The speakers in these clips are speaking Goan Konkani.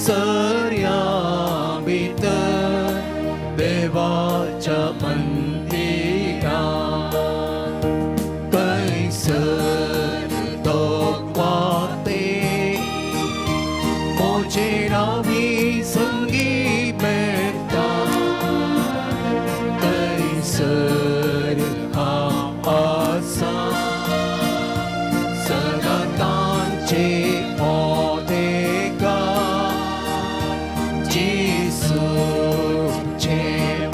सर्या भितर देवाच्या मंदिरां थंयसर दोगवाते म्हजे नावी संगी मेळटा थंयसर हांव आसा सदां तांचे अधिकार जेसूचें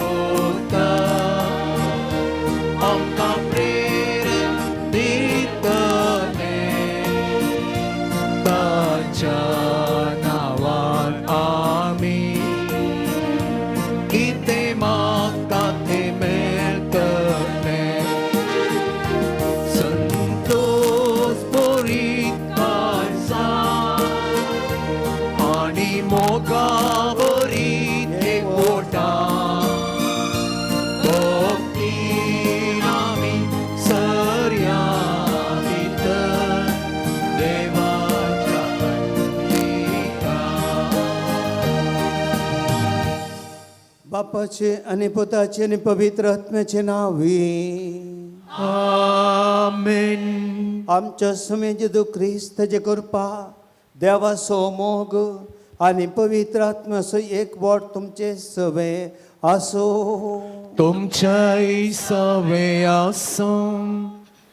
उतर आमकां प्रेरण दितलें ताच्या नांवान आमी कितें मागता तें मेळटलें संतोष भरीत काळजान आनी मोगा भरीत एकवटान भक्तीन आमी सर्या भितर देवाच्या मंदिरां. बापाचे आनी पुताचे आनी पवित्र आत्म्याचे नांवी. आमेन. आमच्या सुमे जेजू क्रिस्ताचे कृपा, देवाचो मोग आनी पवित्र आत्म्याचो एकवट तुमचे सवे आसो. तुमच्याय सवे आसूं.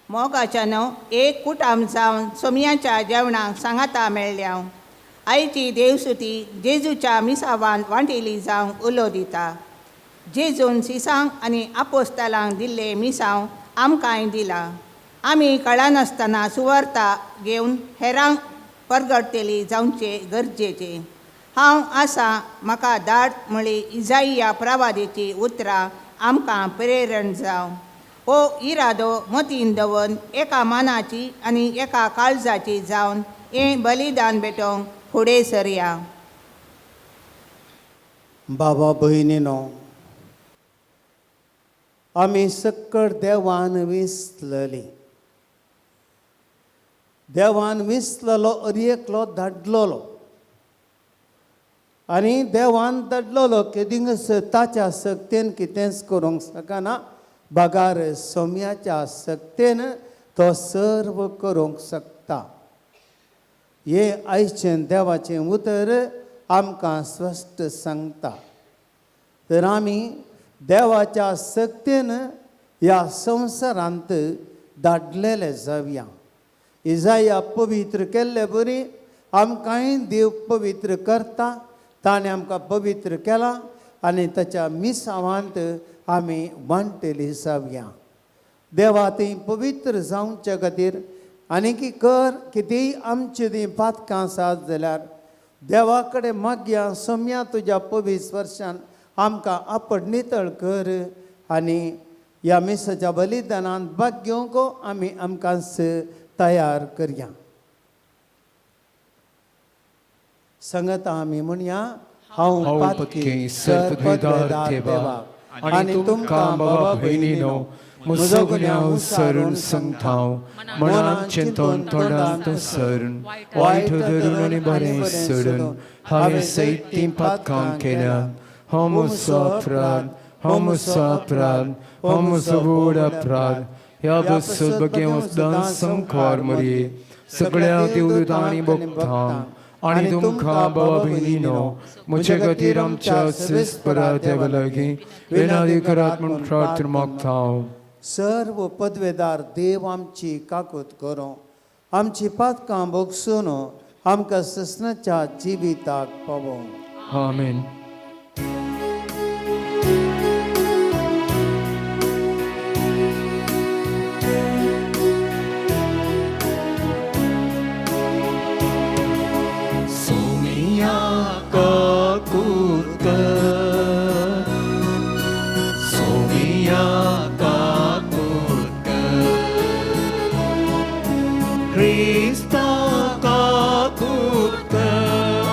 मोगाच्यानो एक कुटाम जावन सोमयाच्या जेवणाक सांगाता मेळ्ळ्या. आयची देवसुती जेजूच्या मिसावान वांटेली जावंक उलो दिता. जेजून सिसांक आनी आपोस्तालांक दिल्ले मिसांव आमकांय दिला. आमी कळनासतना सुवार्ता घेवन हेरांक परगटतेली जावचे गरजेचे. हांव आसा, म्हाका धाड म्हळी इजाइया प्रवादेची उतरां आमकां प्रेरण जावं. हो इरादो मतीन दवरून एका मानाची आनी एका काळजाची जावन हें बलिदान भेटोवंक फुडें सरया. बाबा भयणीनो, आमी सक्कड देवान विसलली. देवान विसललो अर एकलो धाडलेलो आनी देवान धाडलेलो केदिंगस ताच्या सक्तेन कितेंच करूंक शकना, बगार सोम्याच्या सक्तेन तो सर्व करूंक शकता. हे आयचें देवाचें उतर आमकां स्पश्ट सांगता. तर आमी देवाच्या सक्तेन ह्या संवसारांत धाडलेले जावया. इजाया पवित्र केल्ले बरी आमकांय देव पवित्र करता. ताणें आमकां पवित्र केला आनी ताच्या मिसावांत आमी वांटेली जावया. देवा, ती पवित्र जावचे खातीर आनी की कर कितेंय आमची ती पातकां आसात जाल्यार देवा कडेन मागया. सोम्या, तुज्या पवित्र वर्षान आमकां आपड नितळ कर आनी ह्या मिसाच्या बलिदानांत भाग घेवंक आमी आमकांच तयार करया. संगता आमी म्हणया, हांव हांव पातकी पत्की सर्पद्वेदार सर्पद्वेदार देवा देवा आनी तुमकां बाबा भयणीनो म्हजो गुन्यांव सरून सांगता. मनान चिंतून तोंडान सरून वायट धरून आनी बरें सोडून हांवें सयत तीं पातकां केल्यात. हो म्हजो अपराध, हो म्हजो अपराध, हो म्हजो व्हड अपराध. ह्या बसत बगे संखार मरये सगळ्या देवदूतांनी भोगता आनी तुमकां बाबा भयणीनो म्हजे खातीर आमच्या स्वेस्परा देवा लागीं विनंती करात म्हूण प्रार्थना मागता हांव. सर्व पदवेदार देव आमची काकूत करूं, आमची पातकां भोगसून आमकां ससनाच्या जिविताक पावोवं. आमेन. सोमिया काकूत कर, सोमिया काकूत कर, क्रिस्ता काकूत कर,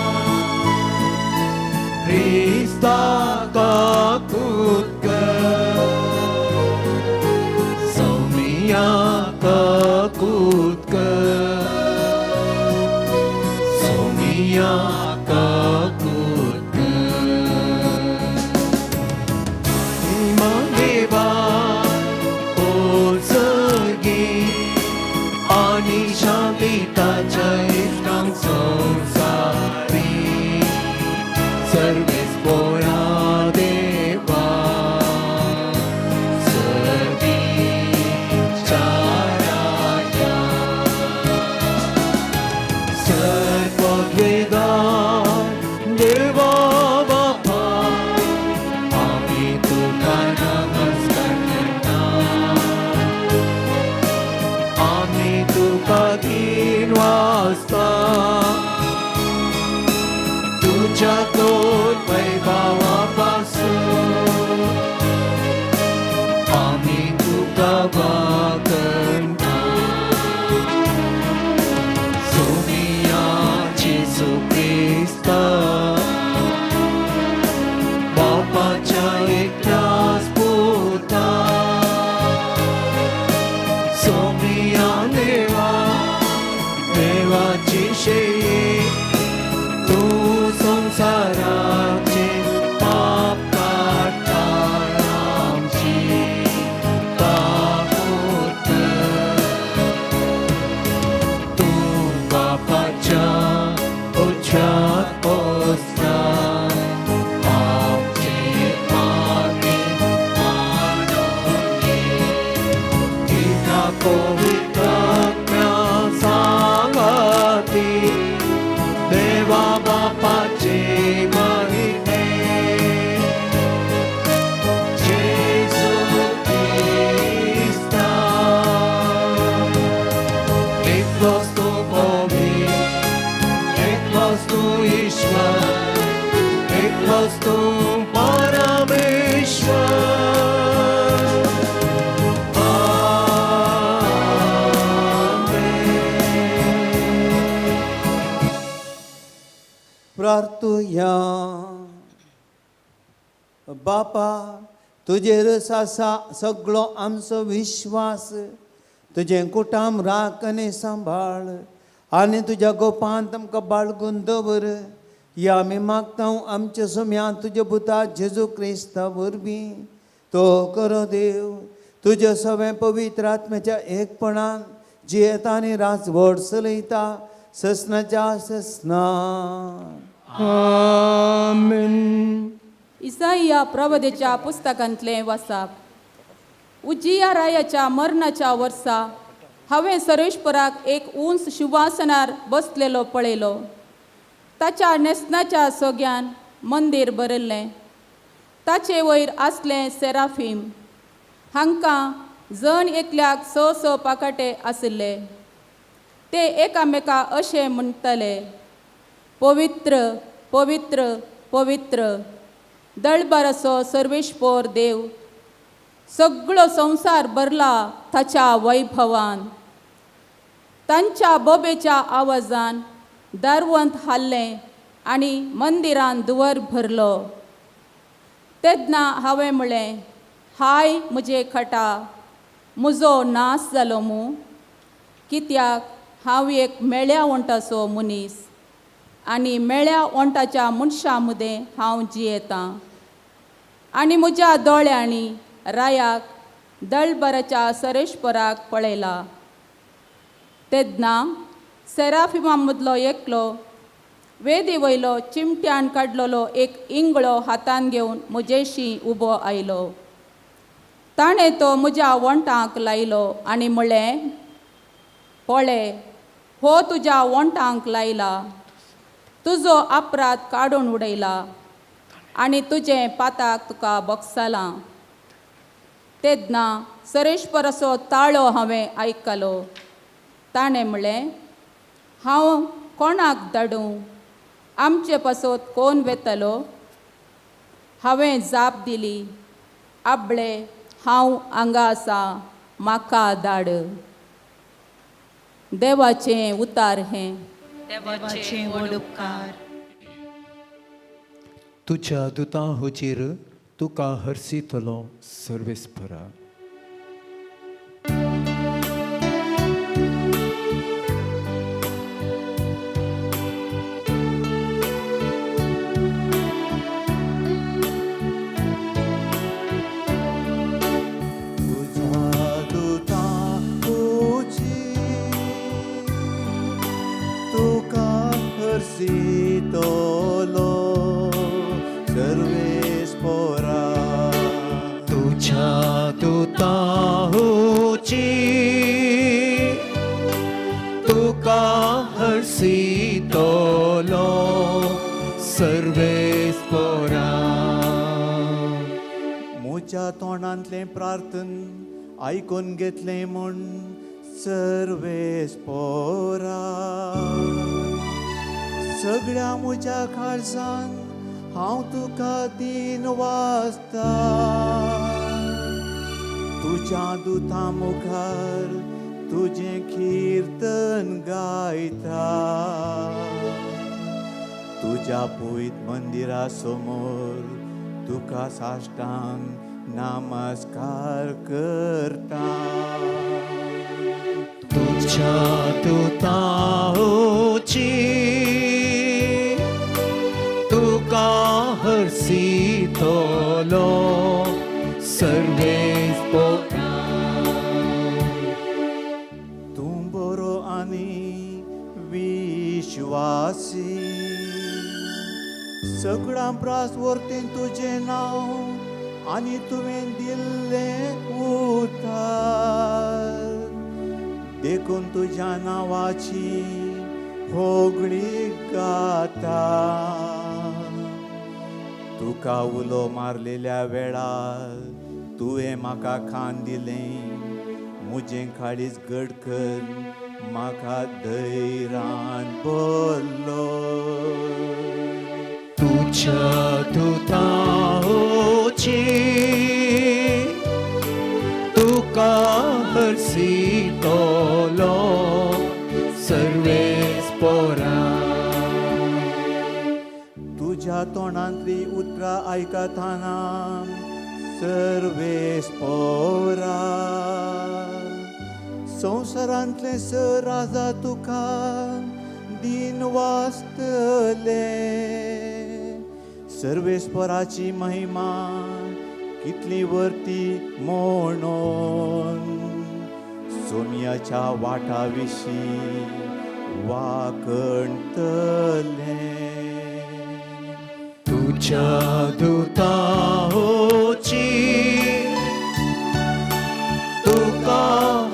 क्रिस्ता काकूत कर, सोमिया काकूत कर, सोमिया काकूत. क्रिस्ता बापाच्या एकल्याच पुता सोमिया देवा देवाची शेळी तूं संवसाराचे पाप काडटा आमची ताकूत तूं बापाच्या उच्चात पोसता आमचे पापी मानून घे. तिका पवित्रात्म्या सांगाती देवा बापाचे महिमे जेजू क्रिस्ता एकलोच तूं पवित्र एकलोच तूं ईश्वर एकलोच तूं परमेश्वर. आमेन. प्रार्थुया. बापा तुजेरच आसा सगळो आमचो विश्वास तुजें कुटाम राख आनी सांबाळ आनी तुज्या गोपांत आमकां बाळगून दवर ह्या आमी मागता आमच्या सोम्या तुज्या पुता जेजू क्रिस्ता वरवीं. तो करो देव तुज्या सगळ्या पवित्र आत्म्याच्या एकपणान जियेता आनी राजवट चलयता ससनाच्या ससना. आमेन. इसाईया प्रबदेच्या पुस्तकांतलें वासाप. उजिया रायाच्या मरणाच्या वर्सा हांवें सर्वेश्वराक एक उंच शिंवासनार बसलेलो पळयलो. ताच्या न्हेसणाच्या सोग्यान मंदीर भरिल्लें. ताचे वयर आसलें सेराफीम. हांकां जण एकल्याक स स पाकाटे आशिल्ले. ते एकामेका अशें म्हणटाले, पवित्र पवित्र पवित्र दळबाराचो सर्वेस्पोर देव, सगळो संवसार भरला ताच्या वैभवान. तांच्या बोबेच्या आवाजान दारवंत हाल्लें आनी मंदिरान दुवर भरलो. तेन्ना हांवें म्हणलें, हाय म्हजे खटा, म्हजो नाश जालो मू, कित्याक हांव एक मेळ्या वण्टाचो मनीस आनी मेळ्या वण्टाच्या मनशां मदें हांव जियेतां आनी म्हज्या दोळ्यांनी रायाक दळबराच्या सरेश्वराक पळयला. तेन्ना सेराफिमा मदलो एकलो वेदी वयलो चिमट्यान काडलेलो एक इंगळो हातान घेवन म्हजेशी उबो आयलो. ताणें तो म्हज्या वण्टांक लायलो आनी म्हणलें, पळय हो तुज्या वण्टांक लायला, तुजो अपराध काडून उडयला आनी तुजें पाताक तुका बगसलां. तेन्ना सरेश्वराचो ताळो हांवें आयकलो. ताणें म्हणलें, हांव कोणाक धाडूं, आमचे पासत कोण वेतलो? हांवें जाप दिली, आबळे हांव हांगा आसा, म्हाका धाड. देवाचें उतार हें. देवाचे व्हड उपकार. तुज्या दुतां हुजीर तुका हरसितलो सर्वेस्परा. तुझ्या दुतांची तुका हरसितलो सर्वेस्पोरा. तुझ्या दुताहुची तुका हरसितलो सर्वेस्परा. म्हज्या तोंडांतलें प्रार्थन आयकून घेतलें म्हूण सर्वेस्पोरा. सगळ्या म्हज्या काळजान हांव तुका दीन वाचता. तुज्या दुतां मुखार तुजें किर्तन गायता. तुज्या पवित्र मंदिरा समोर तुका साश्टांग नमस्कार करता. तुझ्या दुताची तुका हरसितलो सर्वेस पोरा. तूं बरो आनी विश्वासी, सगळ्यां प्रास वरतेन तुजें नांव आनी तुवें दिल्लें उतार, देखून तुज्या नांवाची होगळी गाता. तुका उलो मारलेल्या वेळार तुवें म्हाका खाण दिलें, म्हजें काळीज घट कर म्हाका धैर्यान भरलो. तुझ्या दुताची तुका हरसितलो सर्वेस पोरा. तुज्या तोंडांतली उतरां आयकतना सर्वेस पोरा, संवसारांतले स राजा तुका दिन वाचतले. सर्वेस्पराची महिमा कितली वर्ती म्हणून सोम्याच्या वाटा विशीं वाकणतले. तुझ्या दुताची तुका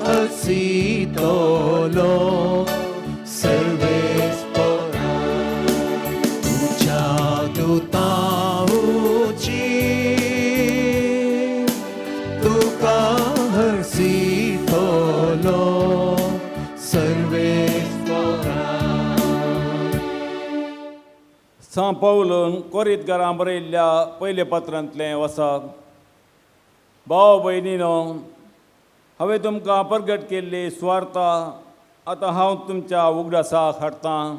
हरसितलो सर्वेस पोरा. तुझ्या दुताची तुका हरसितलो सर्वेस पोरा. सां पावलून कोरीतकारां बरयल्ल्या पयल्या पत्रांतलें वसाप. भाव भयणीनो, हांवें तुमकां परगट केल्ली सुवार्ता आतां हांव तुमच्या उगडासाक हाडटां.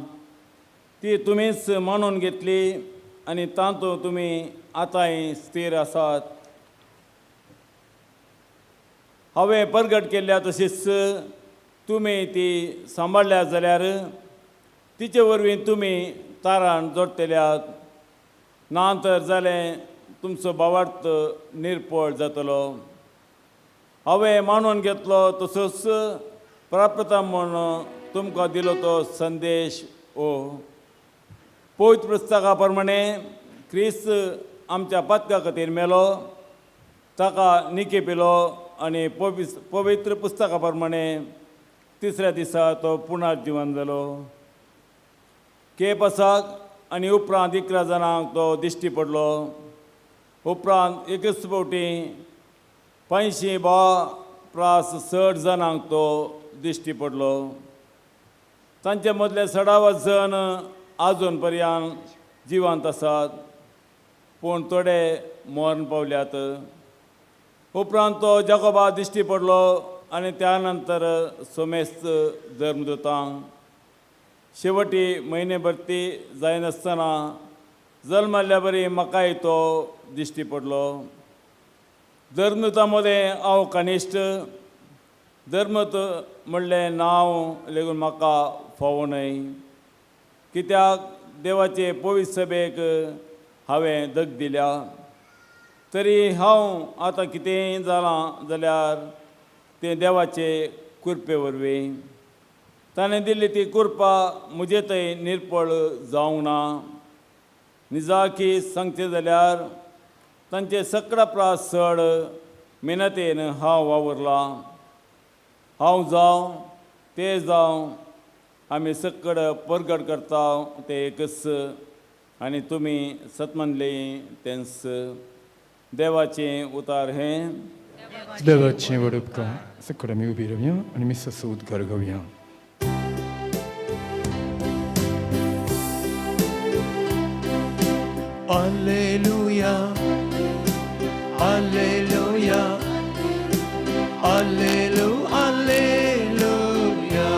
ती तुमीच मानून घेतली आनी तातूंत तुमी आतांय स्थीर आसात. हांवें परगट केल्ल्या तशीच तुमी ती सांबाळ्ळ्या जाल्यार तिचे वरवीं तुमी तारान जोडटल्यात, ना तर जालें तुमचो भावार्थ निरपळ जातलो. हांवें मानून घेतलो तसोच प्राप्ता म्हूण तुमकां दिलो तो संदेश ओ पवित्र पुस्तका प्रमाणे क्रिस्त आमच्या पातका खातीर मेलो, ताका निके पिलो आनी पवित्र पुस्तका प्रमाणे तिसऱ्या दिसा तो पुनर्जिवन जालो. केपसाक आनी उपरांत 11 जाणांक तो दिश्टी पडलो. उपरांत एकच फावटी 85 बा प्रास चड जाणांक तो दिश्टी पडलो. तांचे मदले चडावत जण आजून पर्यंत जिवंत आसात, पूण थोडे मरण पावल्यात. उपरांत तो जाकोबा दिश्टी पडलो आनी त्या नंतर सोमेस्त धर्मदूतांक. शेवटी म्हयने भरती जायनासतना जल्मल्ल्या बरी म्हाकाय तो दिश्टी पडलो. धर्मदूतां मदें हांव कनिश्ट, धर्मदूत म्हणलें नांव लेगून म्हाका फावो न्हय, कित्याक देवाचे पवित्र सभेक हांवें दग दिल्या. तरी हांव आतां कितेंय जालां जाल्यार तें देवाचे कृपे वरवीं. ताणें दिल्ली ती कृपा म्हजे थंय निरपळ जावंक ना. निजाकी सांगचें जाल्यार तांचे सगळ्या प्रास चड मेहनतीन हांव वावुरलां. हांव जावं ते जावं आमी सकड परगट करता ते एकच आनी तुमी सतमनले तेंच. देवाचें उतार हें. देवाचें व्हड उपकार. सकड आमी उबी रावया आनी मिसाचो उद्गार घेवया. Alleluia, Alleluia, Allelu, Alleluia,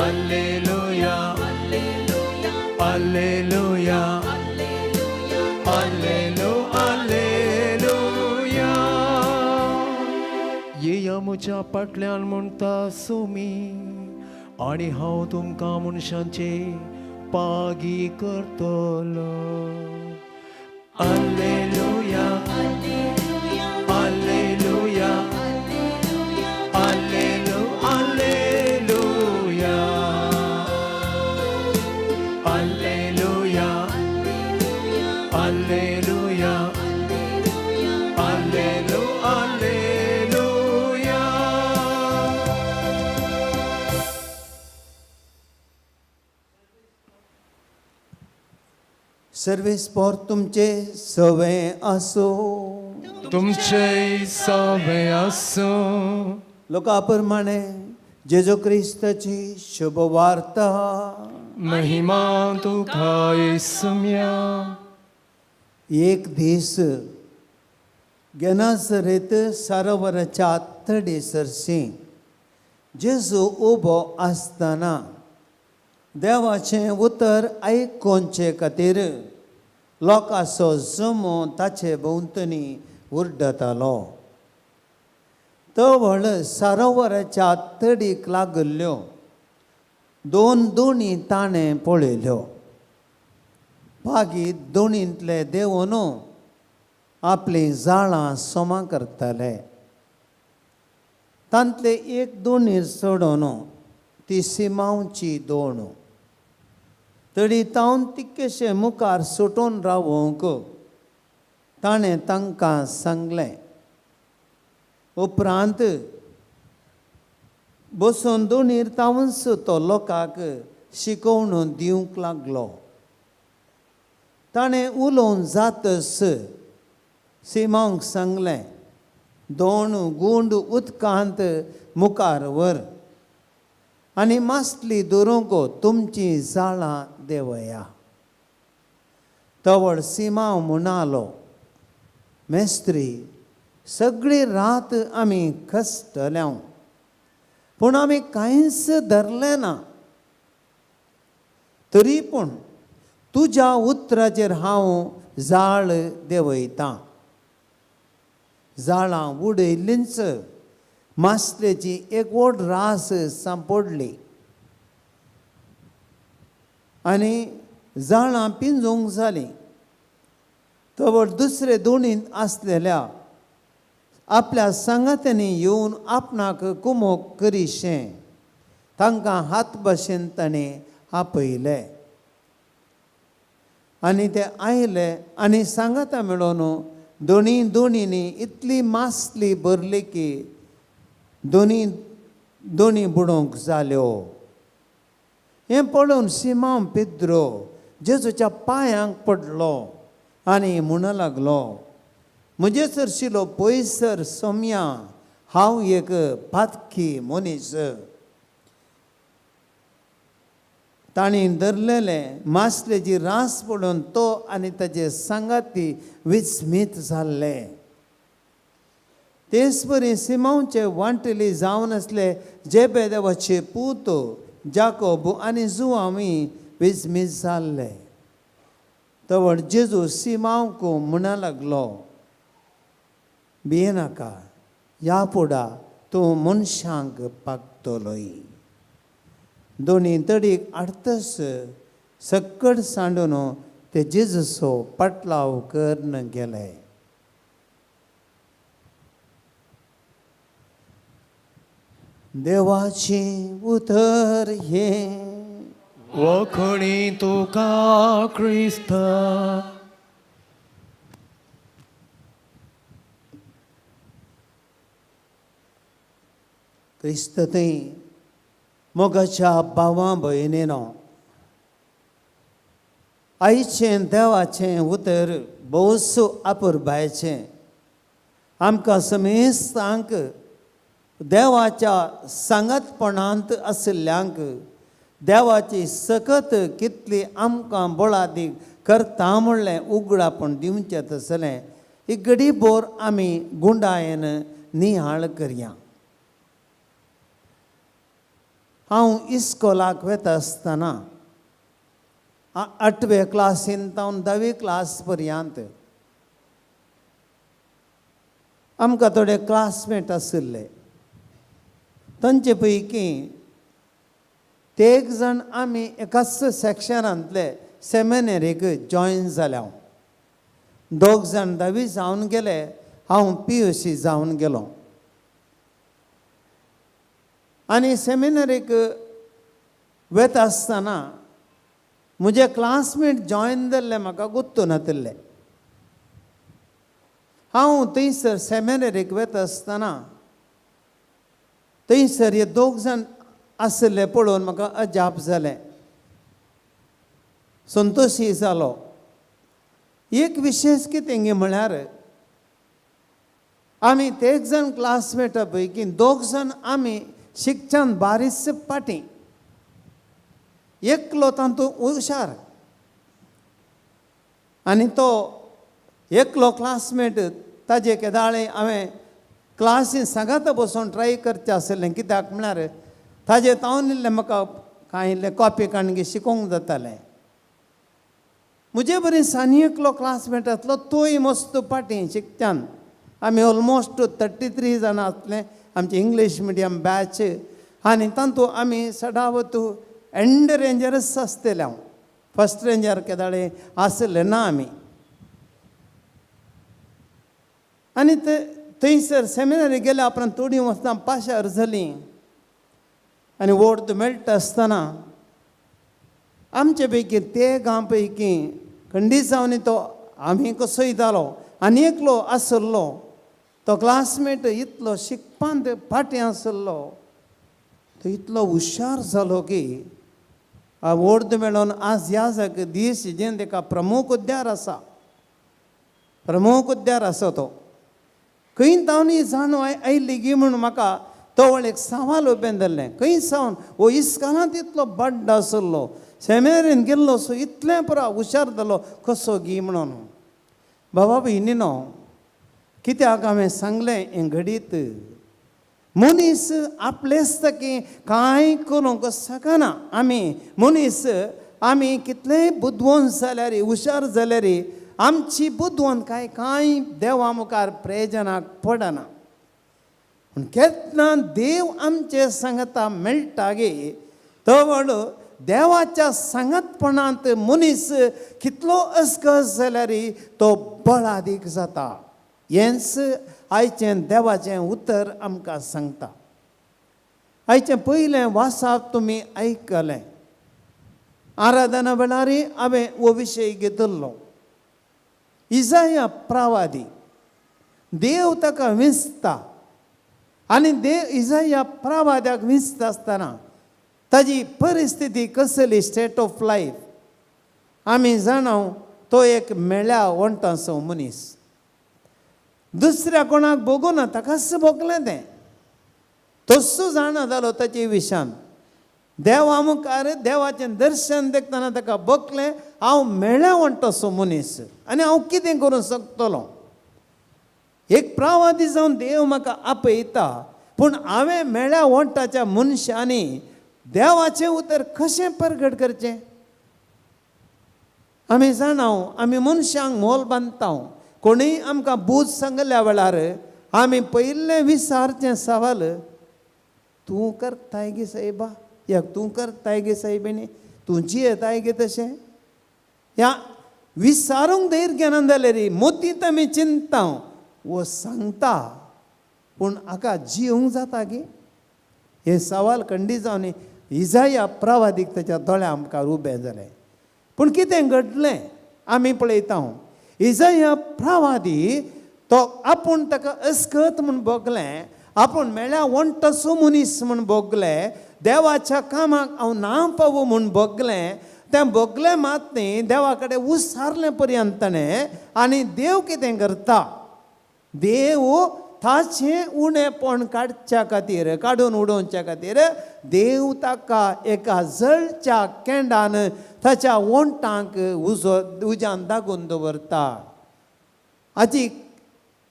Alleluia, Alleluia, Allelu alleluia. येया म्हज्या फाटल्यान म्हणटा सोमी आनी हांव तुमकां मनशांचे पागी करतलो. Alleluia, alleluia, Allelu alleluia, alleluia, alleluia, Allelu alleluia. Sarves पोर तुमचे सवे आसूं. तुमचे सवे आसूं. लोका प्रमाणे जेजू क्रिस्ताची शुभ वार्ता. महिमा तुका येसुम्या. एक दीस गेनासरेत सरोवराच्या तडी सरशी जेजू उबो आसतना देवाचें उतर आयकुचे खातीर लोकांचो जमो ताचे भोंवतणी उरडतालो. तवळ सरोवराच्या तडीक लागल्ल्यो दोन दोणी ताणें पळयल्यो. मागीर दोणींतले देवून आपलीं जाळां सोमा करताले. तांतले एक दोणीर चडोवन ती सिमांवची दोण तडी तावन तितकेशे मुखार सुटून रावोंक ताणें तांकां सांगलें. उपरांत बसून दोणीर तावंस तो लोकांक शिकोवन दिवंक लागलो. ताणें उलोवन जातच सिमांवक सांगलें, दोन गुंड उदकांत मुखार व्हर आनी मासली धरूंक तुमचीं जाळां देवया. तवळ सिमांव म्हणालो, मेस्त्री, सगळी रात आमी कश्टल्या पूण आमी कांयच धरलें ना. तरी पूण तुज्या उतराचेर हांव जाळ देंवयतां. जाळां उडयलींच मासलेची एक व्हड रास सांपडली आनी जाळां पिंजूंक जालीं. तवळ दुसरे दोणींत आसलेल्या आपल्या सांगात्यांनी येवन आपणाक कुमोक करिशें तांकां हात भाशेन ताणें आपयले आनी ते आयले आनी सांगाता मेळोन दोनी दोणींनी इतली मासली भरली की दोनी दोणी बुडोवंक जाल्यो. हें पळोवन सिमांव पेद्रो जेजूच्या पांयांक पडलो आनी म्हणू लागलो, म्हजे सरशिलो पयसर सोम्या, हांव एक पातकी मनीस. तांणी धरलेले मासलेची रास पडून तो आनी ताजे सांगाती विस्मीत जाल्ले. तेच परी सिमांवचे वांटेली जावन आसले जेबेदेवाचे पूत जाकोब आनी जुआंवूय विस्मीत जाल्ले. तवळ जेजू सिमांवक म्हणा लागलो, भियेनाका, ह्या फुडा तूं मनशांक पागतलोय. दोनी तडीक हाडतच सक्कड सांडून ते जेजूचो पाटलाव करून गेले. देवाचें उतर हें. वखणी तुका क्रिस्ता. क्रिस्त थंय मोगाच्या भावां भयणीनो, आयचें देवाचें उतर भोवस आपुरबायचें आमकां समेस्तांक देवाच्या सांगातपणांत आशिल्ल्यांक देवाची सकत कितली आमकां बळादीक करता म्हणलें उगडापण दिवचें तसलें एक घडी भोर आमी गुंडायेन निहाळ करया. हांव इस्कोलाक वता आसतना आठवे क्लासीन तावन धावी क्लास पर्यंत आमकां थोडे क्लासमेट आशिल्ले. तांचे पैकी तेग जाण आमी एकाच सॅक्शनांतले सेमिनरीक जॉयन जाल्या. दोग जाण धावी जावन गेले, हांव पीयूसी जावन गेलो. आनी सेमिनरीक वता आसतना म्हजे क्लासमेट जॉयन जाल्ले म्हाका गुत्तू नातिल्ले. हांव थंयसर सेमिनरीक वता आसतना थंयसर हे दोग जाण आशिल्ले पळोवन म्हाका अजाप जालें, संतोशी जालो. एक विशेश कितें म्हळ्यार आमी तेग जाण क्लासमेटा पैकी दोग जाण आमी शिकच्यान बारीस पाटी, एकलो तातूंत हुशार आनी तो एकलो क्लासमेट ताजे केदाळे हांवें क्लासीन सांगात बसून ट्राय करचें आशिल्लें. कित्याक म्हळ्यार ताजे तावन इल्लें म्हाका कांय इल्लें कॉपी काडून शिकोवंक जातालें. म्हजे बरी सानी एकलो क्लासमेट आसलो, तोय मस्त पाटी शिकच्यान. आमी ऑलमोस्ट 33 जाणां आसले आमची इंग्लीश मिडियम बॅच आनी तातूंत आमी सदावत एंड रेंजरच आसतले. हांव फस्ट रेंजर केदाळे आसले ना आमी. आनी ते थंयसर सेमिनारी गेल्या उपरांत थोडीं वर्सां पाशार जालीं आनी वोर्द मेळटा आसतना आमचे पैकी ते गांव पैकी खंडीसांवनी तो आमी कसोय जालो आनी एकलो आसलो तो क्लासमेट इतलो शिकपांत फाटीं आसलो, तो इतलो हुशार जालो की वोर्द मेळोन आज ह्या जाग दीस जें ताका प्रमुख उद्यार आसा, प्रमुख उद्यार आसा. तो खंय तावन ही जाणव आयली गी म्हूण म्हाका तवळ एक सवाल उबें जाल्लें, खंय सावन हो इस्कालांत इतलो बड्ड आसलो, सेमिनारीन गेल्लो सो इतलें पुरा हुशार जालो कसो गी म्हणून. बाबा भयणीनो, कित्याक हांवें सांगलें हें घडीत मनीस आपलेच की कांय करूंक शकना. आमी मनीस आमी कितलेय बुदवंत जाल्यार हुशार जाल्यार आमची बुदवंत कांय कांय देवा मुखार प्रयोजनाक पडना. पूण केन्ना देव आमचे सांगता मेळटा गे तवळ देवाच्या सांगतपणांत मनीस कितलो अस्कस जाल्यार तो बळादीक जाता. हेंच आयचें देवाचें उतर आमकां सांगता. आयचें पयलें वासाप तुमी आयकलें. आराधना वेळार हांवें हो विशय घेतिल्लो. इजाया प्रावादी देव ताका विंचता आनी देव इजाया प्रावाद्याक विंचता आसतना ताजी परिस्थिती कसली, स्टेट ऑफ लायफ आमी जाणाव. तो एक मेळ्या वण्टांचो मनीस, दुसऱ्या कोणाक भोगूना, ताकाच भोगलें तें. तस्सो जाणा जालो ताचे विशान. देवा मुखार देवाचें दर्शन देखतना ताका भोगलें, हांव मेळ्या वण्टाचो मनीस आनी हांव कितें करूंक शकतलो. एक प्रावादी जावन देव म्हाका आपयता, पूण हांवें मेळ्या वण्टाच्या मनशांनी देवाचें उतर कशें परगट करचें. आमी जाणाव आमी मनशांक मोल बांदता. कोणूय आमकां बूज सांगल्या वेळार आमी पयलें विचारचें सवाल, तूं करताय गे सायबा, या तूं करताय गे सायबिणी, तूं जियेताय गे तशें. ह्या विचारूंक धैर्य घेना जाल्यार मोतींत आमी चिंता वो सांगता, पूण हाका जिवंक जाता गे. हे सवाल खंडी जावन इजाया प्रवादीक ताच्या दोळ्या मुखार उबें जालें. पूण कितें घडलें आमी पळयता. इजाया प्रवादी तो आपूण ताका अस्कत म्हूण भोगलें, आपूण मेळ्या वण्टसो मनीस म्हूण भोगलें, देवाच्या कामाक हांव ना पावो म्हूण भोगलें. तें भोगलें मात न्ही, देवा कडेन उसारलें पर्यंत ताणें. आनी देव कितें करता, देव ताचें उणेपण काडच्या खातीर, काडून उडोवच्या खातीर देव ताका एका जळच्या केंडान ताच्या वण्टांक उजो उज्यान दागून दवरता. हाची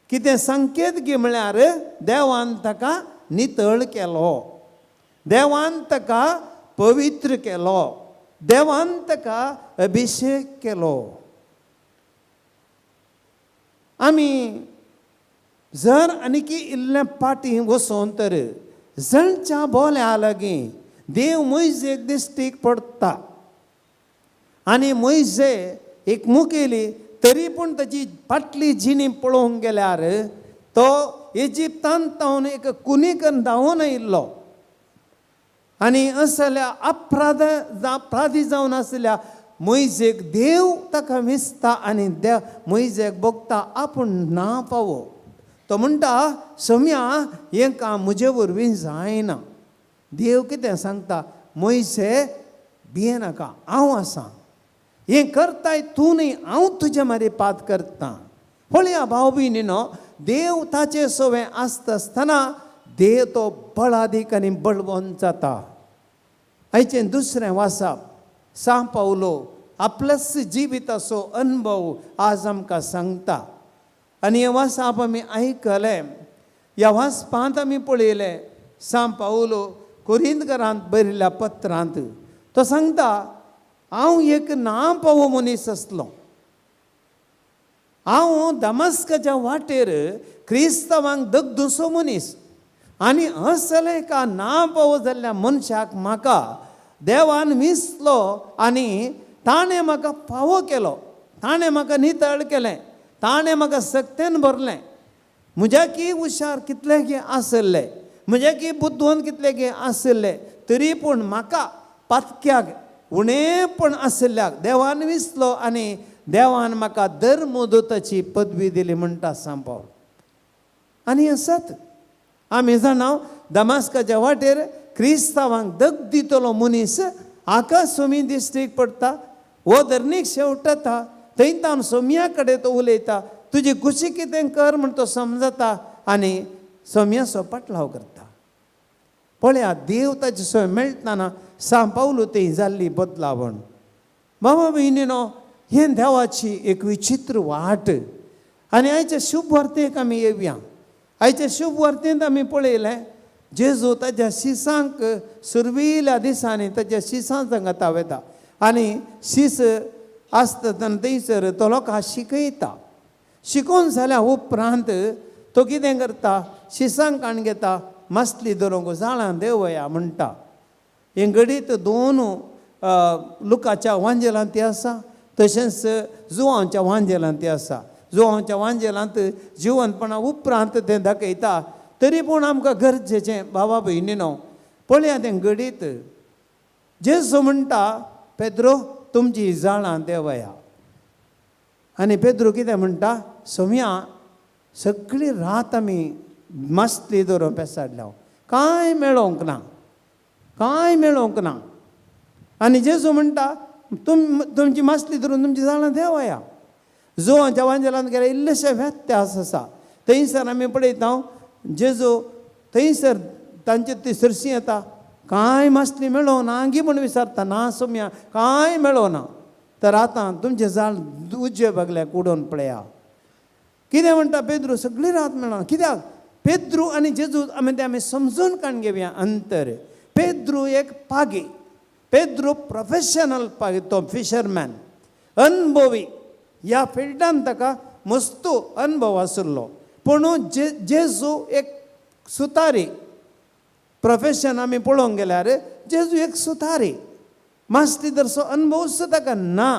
कितें संकेत गी म्हळ्यार देवान ताका नितळ केलो, देवान ताका पवित्र केलो, देवान ताका अभिशेक केलो. आमी जर आनीकी इल्लें पाटी वचोन तर जणच्या बोल्या लागीं देव मोयजेक दिश्टीक पडटा आनी मोयजे एक मुखेली तरी पूण ताजी फाटली जिणी पळोवंक गेल्यार तो इजिप्तांत तावन एक कुनीकन धांवून आयिल्लो आनी असल्या अपराध अपराधी जावन आसल्या मोयजेक देव ताका विसता आनी देव मोयजेक भोगता आपूण ना पावो. तो म्हणटा सोम्या हें काम म्हजे वरवीं जायना. देव कितें सांगता, मोयसे भियेनाका, हांव आसां, हें करताय तूं न्ही, हांव तुजे मारी पात करतां. पळया भाव भयणीनो, देव ताचे सवें आसता आसतना देव तो बळादीक आनी बळवंत जाता. आयचें दुसरें वासाप सां पावलो आपल्याच जिविताचो अनुभव आज आमकां सांगता आनी हें वासाप आमी आयकलें. ह्या वाचपांत आमी पळयलें सां पावलो कोरिंदगरांत बरयल्ल्या पत्रांत तो सांगता, हांव एक ना पावो मनीस आसलो, हांव दमस्काच्या वाटेर क्रिस्तांवांक दगदुसो मनीस आनी असले एका ना पावो जाल्ल्या मनशाक म्हाका देवान विसलो आनी ताणें म्हाका फावो केलो, ताणें म्हाका नितळ केलें, ताणें म्हाका सक्तेन भरलें. म्हज्या की हुशार कितले की आसले, म्हज्या की बुद्धवंत कितले की आसले, तरी पूण म्हाका पातक्याक उणेपण आशिल्ल्याक देवान विसलो आनी देवान म्हाका धर्मदूताची पदवी दिली म्हणटा सांपाव. आनी हें सत आमी जाणा, दमास्काच्या वाटेर क्रिस्तांवांक दग दितलो मनीस हाका सोमी दिश्टीक पडटा, हो धरणीक शेवटता, थंय तावन सोम्या कडेन तो उलयता, तुजी खुशी कितें कर म्हण तो समजता आनी सोम्याचो पाटलाव करता. पळया देव ताचे सोय मेळटना सां पावलो थंय जाल्ली बदलावण. बाबा भयणीनो, हें देवाची एक विचित्र वाट. आनी आयच्या शुभ वार्तेक आमी येवया. आयच्या शुभ वार्तेंत आमी पळयलें जेजू ताज्या शिसांक सुरवेल्या दिसांनी ताज्या शिसां सांगता वता आनी शीस आसता तेन्ना थंयसर तो लोकांक शिकयता. शिकोवन जाल्या उपरांत तो कितें करता, शिसांक काण घेता, मासली धरूंक जाळां देवया म्हणटा. हें घडीत दोन लुकाच्या वांजेलांत ती आसा, तशेंच जुवांच्या वांजेलांत ती आसा. जुवांच्या वांजेलांत जिवनपणा उपरांत तें दाखयता. तरी पूण आमकां गरजेचें बाबा भयणीनो, पळया तें घडीत जेजू म्हणटा, पेद्रो तुमची जाळां देवया. आनी पेद्रो कितें म्हणटा, सोम्या सगळी रात आमी मासली धरून पेसाडल्या, कांय मेळोंक ना, कांय मेळोंक ना. आनी जेजू म्हणटा तुमची मासली धरून तुमची जाळां देवया. जुवांच्या वांजेलांत गेल्यार इल्लेशे व्यत्यास आसा. थंयसर आमी पळयता जेजू थंयसर तांचे ती सरशी येता, कांय मासली मेळोंक ना गी म्हूण विचारता, ना सोम्या कांय मेळोंक ना. तर आतां तुमचें जाळ उजवे बागल्याक उडोवन पळया. कितें म्हणटा पेद्रू, सगळी रात मेळना. कित्याक पेद्रू आनी जेजू आमी तें आमी समजून काण घेवया अंतर. पेद्रू एक पागी, पेद्रू प्रोफेशनल पागी, तो फिशरमॅन, अनुभवी, ह्या फिल्डान ताका मस्तू अनुभव आशिल्लो. पूण जेजू एक सुतारी, प्रोफेशन आमी पळोवंक गेल्यार जेजू एक सुतारी, मास्ती तसो अनुभव सुद्दां ताका ना.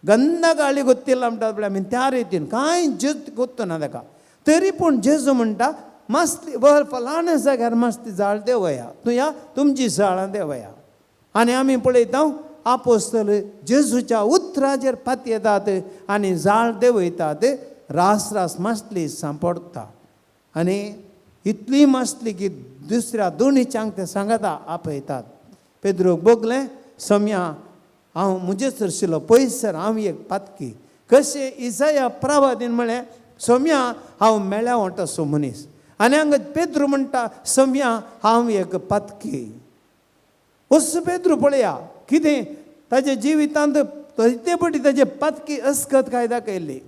गंध गाळी गोत्तिल्ला म्हणटात पळय आमी त्या रितीन कांय जेज गोत्तो ना ताका. तरी पूण जेजू म्हणटा मास्ती वर फलाण्या जाग्यार मास्ती जाळ देवया, तूं या तुमची जाळां देवया. आनी आमी पळयता आपोस्तल जेजूच्या उतराचेर पातयेतात आनी जाळ देंवयतात, रास रास मासली सांपडटा. आनी इतली मासली की दुसऱ्या दोनीच्यांक ते सांगता आपयतात. पेद्रूक भोगलें, सोम्या हांव म्हजे सरशिल्लो पयसर हांव एक पातकी. कशें इजाया प्रवादीन म्हळें, सोम्या हांव मेळ्या वंटसो मनीस. आनी हांगा पेद्रू म्हणटा, सोम्या हांव एक पातकी. असो पेद्रू पळया कितें ताज्या जिवितांत ते पटी ताजे पातकी अस्कत काय दाखयल्ली.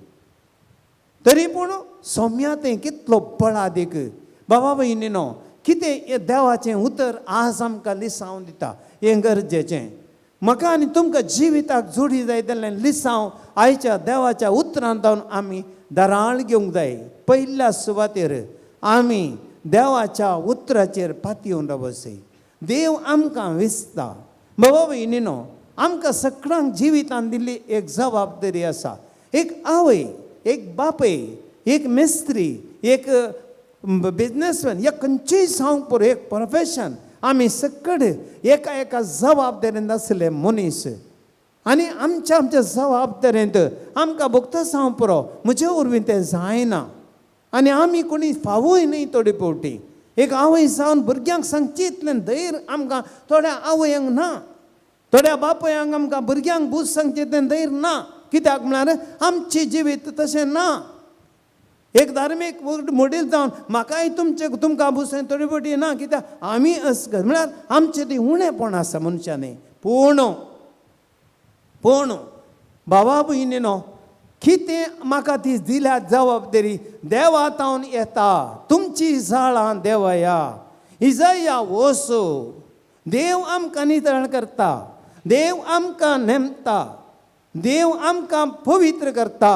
तरी पूण सोम्या तें कितलो बळादीक. बाबा भयणीनो, कितें हें देवाचें उतर आज आमकां लिसांव दिता, हें गरजेचें. म्हाका आनी तुमकां जिविताक जोडी जाय जाल्यार लिसांव आयच्या देवाच्या उतरान जावन आमी दराळ घेवंक जाय. पयल्या सुवातेर आमी देवाच्या उतराचेर पातयेवन रावचे. देव आमकां विसता. बाबा भयणीनो, आमकां सगळ्यांक जिवितान दिल्ली एक जबाबदारी आसा. एक आवय, एक बापय, एक मिस्त्री, एक बिजनेसमॅन, या खंयचीय जावंक पुरो एक प्रोफेशन, आमी सगळे एका एका जबाबदारेन आसले मनीस आनी आमच्या आमच्या जबाबदारेंत आमकां भोगता जावंक पुरो म्हजे वरवीं तें जायना आनी आमी कोणी फावूय न्हय. थोडे फावटी एक आवय जावन भुरग्यांक सांगची इतलें धैर्य आमकां थोड्या आवयांक ना, थोड्या बापायांक आमकां भुरग्यांक बूज सांगचें तें धैर्य ना. कित्याक म्हळ्यार आमचें जिवीत तशें ना. एक धार्मीक मोडील जावन म्हाकाय तुमचे तुमकां बुसें थोडी फावटी ना, कित्याक आमी अस म्हळ्यार आमचें ती उणेपण आसा मनशांनी. पूण पूण बाबा भयणीनो, कितें म्हाका ती दिल्या जबाबदारी देवा तावन येता. तुमची जाळां देवया इजया वसो. देव आमकां नितळ करता, देव आमकां नेमता, देव आमकां पवित्र करता,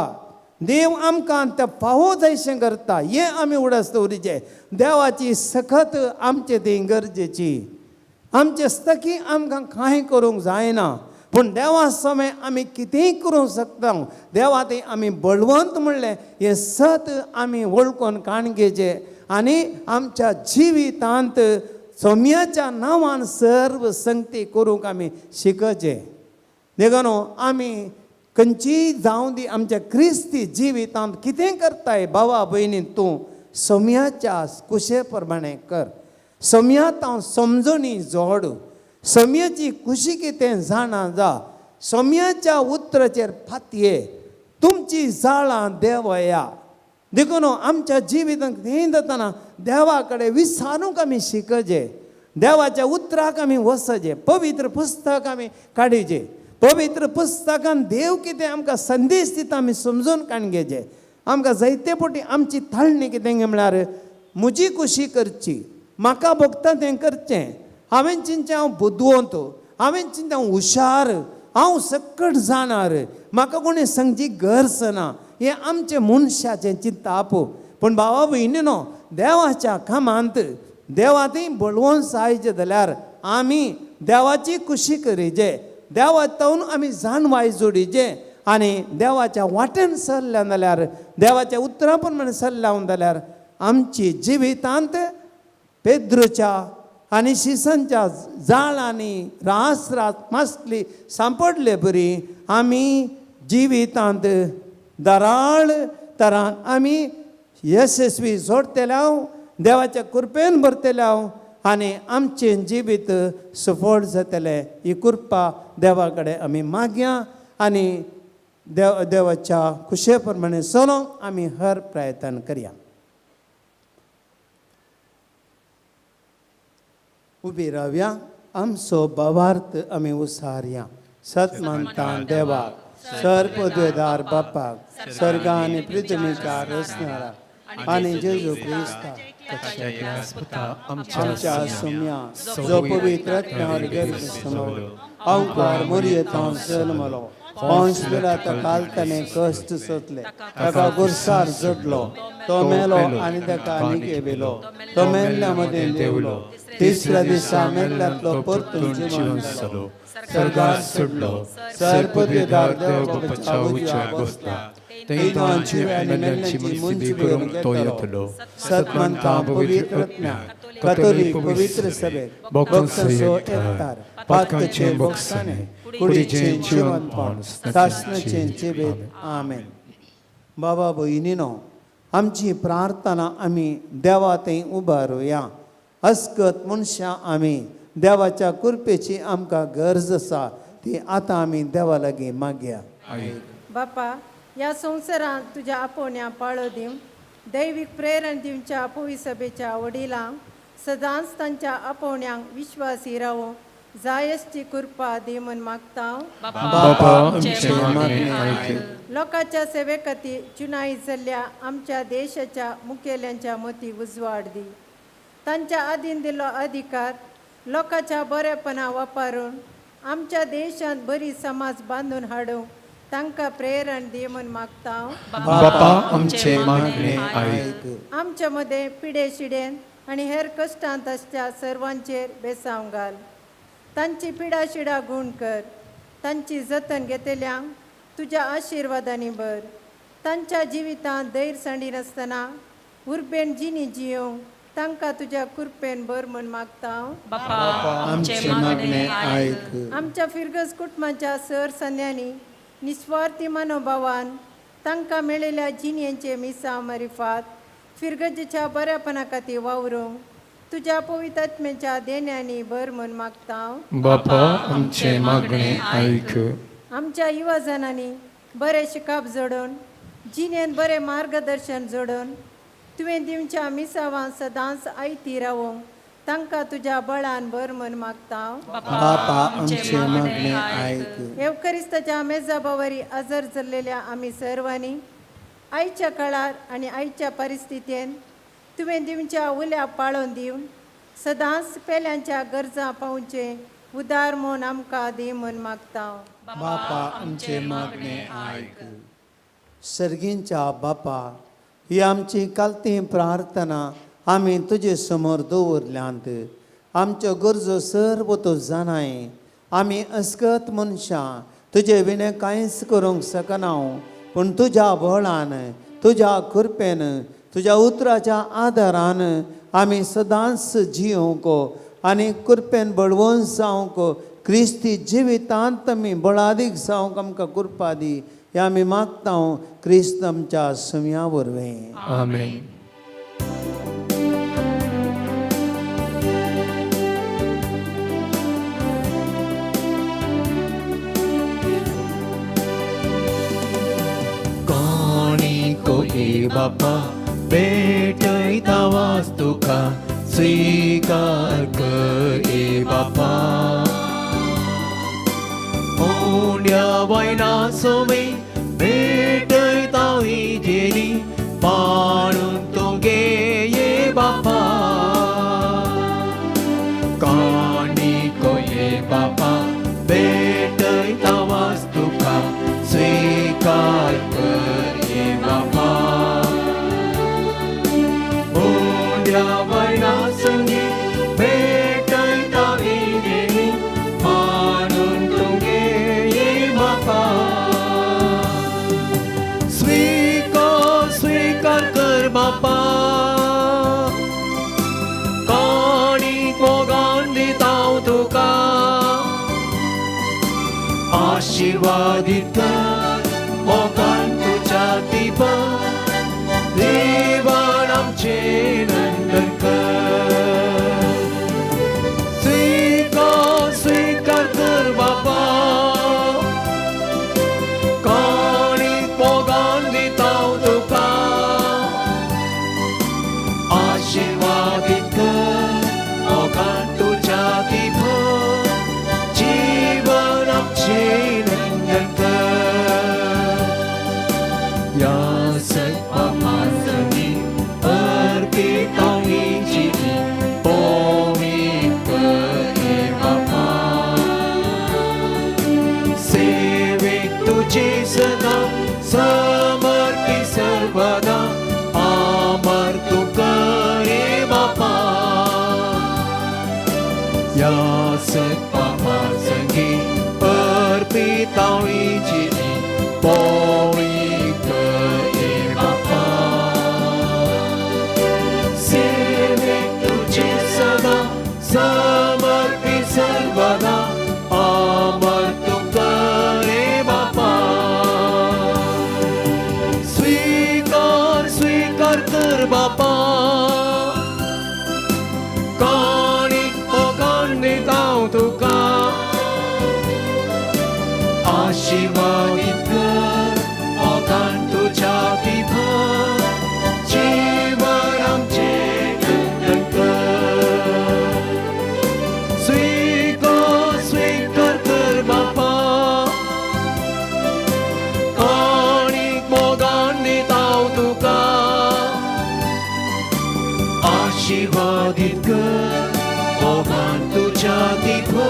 देव आमकां त्या फावो जायशें करता. हें आमी उडास दवरिचें. देवाची सखत आमचे ती गरजेची. आमचे स्तकी आमकां कांय करूंक जायना, पूण देवा समय आमी कितेंय करूंक शकता. देवा थंय आमी बळवंत म्हणलें हें सत आमी वळखून काण घेवचें आनी आमच्या जिवितांत सोम्याच्या नांवान सर्व संगती करूंक आमी शिकचें. देखून आमी खंयचीय जावं दी आमच्या क्रिस्ती जिवितांत कितें करताय बाबा भयणी, तूं सोम्याच्या कुशे प्रमाणें कर. सोम्यांत हांव समजणी जोड, सोम्याची खुशी कितें जाणा जा, सोम्याच्या उतराचेर फातये, तुमची जाळां देवया. देखून आमच्या जिवितांत कितेंय जातना देवा कडेन विचारूंक आमी शिकचे, देवाच्या उतराक आमी वसचे, पवित्र पुस्तक आमी काडिचें. पवित्र पुस्तकान देव कितें आमकां संदेश दिता आमी समजून काण घेवचें. आमकां जायते फावटी आमची ताळणी कितें म्हळ्यार म्हजी खुशी करची, म्हाका भोगता तें करचें, हांवें चिंतचें हांव बुदवंत, हांवें चिंतचें हांव हुशार, हांव सकट जाणार, म्हाका कोणी सांगची गरज ना. हें आमचें मनशाचें चिंताप. पूण भावा भयणीनो, देवाच्या कामांत देवांतय बळवंत जायचें जाल्यार आमी देवाची खुशी करिचे, देवा तावन आमी जाणवाय जोडिचे आनी देवाच्या वाटेन सरल्या जाल्यार, देवाच्या उतरां प्रमाणे सरल्या जाल्यार आमची जिवितांत पेद्रूच्या आनी शिसांच्या जाळांनी रास रास मासली सांपडले बरी आमी जिवितांत दराळ तरान आमी यशस्वी जोडटले, देवाच्या कृपेन भरतले आनी आमचें जिवीत सफळ जातलें. ही कृपा देवा कडेन आमी मागया आनी देव देवाच्या खुशे प्रमाणे चलोवंक आमी हर प्रयत्न करया. उबी रावया, आमचो भावार्थ आमी उसारया. सत मानता देवाक, सर पदवेदार बापाक, सर्गा आनी पृथ्वीच्या रचणारा आनी जेजू क्रिस्ता आमच्या सोम्या, जो पवित्र आत्म्यावर गर्भ समवलो, अंकार मोरयेतांव जल्मलो, पंच पिलात काल ताणें कश्ट सोंसले, ताका गुरसार जोडलो, तो मेलो आनी ताका निगेविलो, तो मेल्ल्या मदें देवलो, तिसऱ्या दिसा मेल्ल्यांतलो परतून जिवन जालो, सर्गार सोडलो, सर पदवेदार देव बापाच्या उजव्या बसला, थंय आनी मेल्ल्यांची मुंजी करूंक तो येतलो. सतमंता पवित्र आत्म्या, कथोलीक पवित्र सभेत, भक्तांचो एकतार, पातकांचें भोगसाणें, कुडीचें जिवनपण, सासणाचें जिवीत. आमेन. बाबा भयणीनो, आमची प्रार्थना आमी देवा थंय उबारुया. अस्कत मनशां आमी देवाच्या कृपेची आमकां गरज आसा ती आतां आमी देवा लागीं मागया. बापा, ह्या संवसारांत तुज्या आपोवण्या पाळो दिवन दैवीक प्रेरण दिवच्या पविसभेच्या वडिलांक सदांच तांच्या आपोवण्यांक विश्वासी रावूं जायसची कृपा दी म्हूण मागता. बापा, आमचें मागणें आयक. लोकांच्या सेवे खातीर चुनाई जाल्ल्या आमच्या देशाच्या मुखेल्यांच्या मती उजवाड दी. तांच्या आदीन दिल्लो अधिकार लोकांच्या बरेपणा वापरून आमच्या देशांत बरी समाज बांदून हाडूंक तांकां प्रेरण दी म्हूण मागता. बापा आमचे मागणे आयक. आमच्या मदें पिडे शिडेन आनी हेर कश्टांत आसच्या सर्वांचेर बेसांव घाल. तांची पिडा शिडा गूण कर. तांची जतन घेतल्यांक तुज्या आशिर्वादांनी भर. तांच्या जिवितांत धैर्य सांडिनासतना उर्बेन जिणी जियोंक तांकां तुज्या कृपेन भर म्हूण मागता. बापा आमचे मागणे आयक. आमच्या फिरगज कुटुंबाच्या सर संद्यांनी निस्वार्थी मनोभावान तांकां मेळिल्ल्या जिणेचे मिसां मारिफात फिरगजेच्या बऱ्यापणा खातीर वावरूंक तुज्या पवित्र आत्म्याच्या देण्यांनी भर म्हूण मागता. बापा आमचे मागणे आयक. आमच्या युवा जणांनी बरें शिकप जोडून जिणेंत बरें मार्गदर्शन जोडून तुवें दिवच्या मिसावान सदांच आयती रावूंक तांकां तुज्या बळान भर म्हूण मागता. बापा आमचे मागणे आयक. येवकरिस्ताच्या मेजाबावरी हजर जाल्लेल्या आमी सर्वांनी आयच्या काळार आनी आयच्या परिस्थितीन तुवें दिवच्या उल्या पाळोवन दिवन सदांच पेल्यांच्या गरजां पावचें उदार म्हूण आमकां दी म्हूण मागता. बापा आमचे मागणे आयक. सर्गींच्या बापा, ही आमची कालती प्रार्थना आमी तुजे समोर दवरल्यांत. आमच्यो गरजो सर्व तूं जाणाय. आमी अस्कत मनशां तुजे विणें कांयच करूंक शकना, पूण तुज्या बळान, तुज्या कृपेन, तुज्या उतराच्या आदारान आमी सदांच जियोंक आनी कृपेन बळवंत जावंक, क्रिस्ती जिवितांत आमी बळादीक जावंक आमकां कृपा दी. हे आमी मागता क्रिस्त आमच्या सुम्या वरवीं. आमेन. कोणी कोई बापा भेटयता वास्तुका स्वीकार कर ए बापा. उंड्या वयना सोमी भेटयता ही जेरी पाणून तुगे ये बापा. कोणी कोये बापा भेटयता वास्तुका स्वीकार कर ये बापा. उंड्या वयना संगी भेटयता ही जेरी मानून तुगे ये बापा. स्वीकार स्वीकार कर बापा, काणी मोगान दिता हांव तुका. आशिर्वादीत कर मोगान तुज्या दिपा, देवान आमचें नंदन कर. स्वीकार स्वीकार कर बापा, काणी मोगान दिता हांव तुका. आशिर्वादीत कर मोगान तुज्या दिपा, जीवन आमचें नंदन कर. या सत्पासनी अर्पिता ही जिनी पवित्र हे बापा. सेवेक तुझे सदा समर्पी सर्वदा आमर तू करे बापा. या सत्पासनी अर्पिता ही जिनी पवित्र हे बापा. सेवेक तुझे सदा समर्पी सर्वदा आमर तू करे बापा. स्वीकार स्वीकार कर बापा, काणी मोगान दिता हांव तुका. आशिर्वादीत कर मोगान तुज्या दिभा, जीवन आमचें नंदन कर. स्वीकार स्वीकार कर बापा, काणी मोगान दिता हांव तुका. आशिर्वादीत कर मोगान तुज्या दिभा,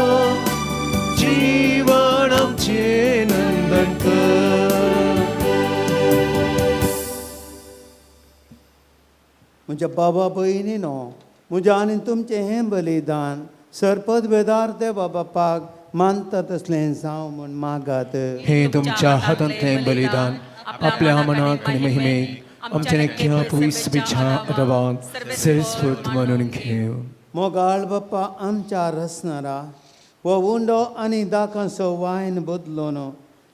जीवन आमचें नंदन कर. म्हज्या बाबा भयणी न्हू, म्हज्या आनी तुमचें हें बलिदान सरपद वेदार देवा बापाक मानता तसलें जावं म्हूण मागात. हे तुमच्या हातांतलें बलिदान आपल्या मनाक आनी महिमेक आमच्या नेक्या पविसबेच्या अदवाक सरस्वत म्हणून घेव. मोगाळ बाप्पा आमच्या रसणारा हो उंडो आनी दाकांचो वायन बदलून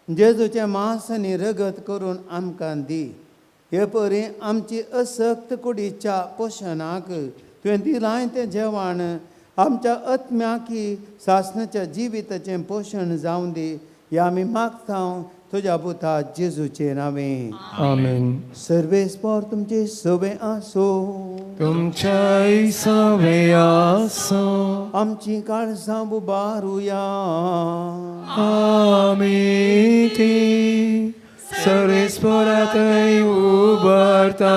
जेजूचें मांस आनी रगत करून आमकां दी. हे परी आमची असक्त कुडीच्या पोशणाक तुवें दिलाय तें जेवण आमच्या आत्म्याकी सासणाच्या जिविताचें पोशण जावं दी. ह्या आमी मागता तुज्या पुता जेजूचे नांवे. आमेन. सर्वेस्पर तुमचे सवे आसो. तुमच्याय सवे आसो. आमची काळजां उबारुया. आमी ती सर्वेस्परातय उबारता.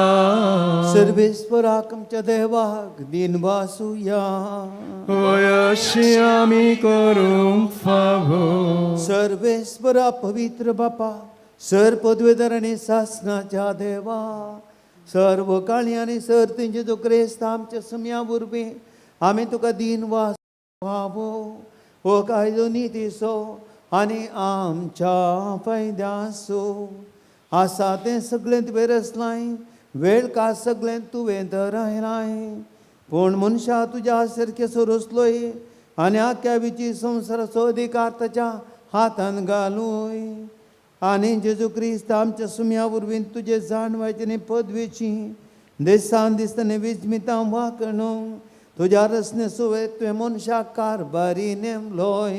सर्वेस्पराक आमच्या देवाक दिन वासुया. वयशी आमी करूंक फावो. सर्वेस्परा पवित्र बापा, सर पदवेधर आनी सासनाच्या देवा, सर्व काळी आनी सर तुंचे तूं क्रेस्त आमच्या सुम्या वरवीं आमी तुका दिन वास फावो. हो कायदो नितीचो आनी आमच्या फायद्याचो आसा तें सगळें तुवें रचलाय, वेळ का सगळें तुवें दरायलाय. पूण मनशा तुज्या सारकें रचलोय आनी आख्या विची संवसाराचो अधिकार ताच्या हातान घालूय. आनी जेजू क्रिस्त आमच्या सुम्या वरवीं तुजे जाणवायचे आनी पदवेची दिसान दिसतना विजमितां वाकणू तुज्या रसने सुवेत तुवें मनशाक कारभारी नेमलोय.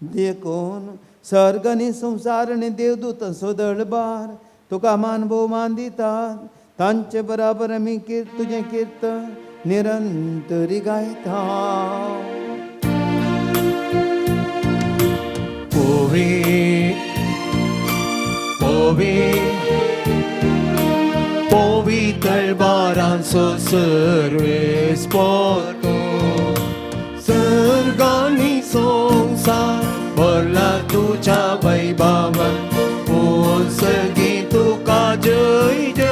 देखून सर्ग आनी संवसार आनी देवदूतांचो दळबार तुका मान भोवमान दितात. तांचे बराबर आमी तुजें किर्तन निरंतरी गायता. पोवी पोवी पोवी तळबारांचो सर्वेस्पर तूं, सर्गांनी संवसार भरला तुज्या वैभवान. पूण सगळीं तुका जय जय.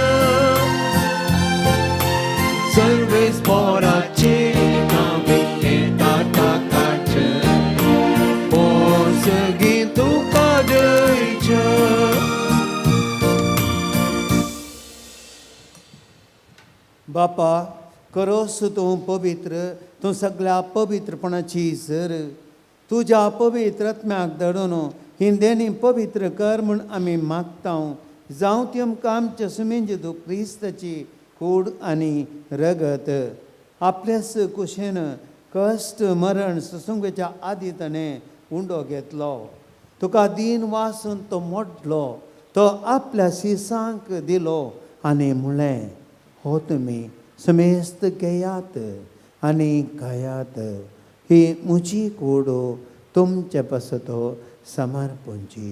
सर्वेस्पराचे नांवे येता ताका जय. पूण सगळीं तुका जय जय. बापा करोस तूं पवित्र, तूं सगळ्या पवित्रपणाची सर. तुज्या पवित्र आत्म्याक धाडून हिंदेनी पवित्र कर म्हूण आमी मागता. जावं ती आमकां आमच्या सुमेन जेजू क्रिस्ताची कूड आनी रगत. आपल्याच कुशेन कश्ट मरण ससुंगेच्या आदी ताणें उंडो घेतलो. तुका दीन वासून तो मोडलो, तो आपल्या शिसांक दिलो आनी म्हणलें, हो तुमी समेस्त घेयात आनी खायात, ही म्हजी कूड तुमचे पासत समर्पणची.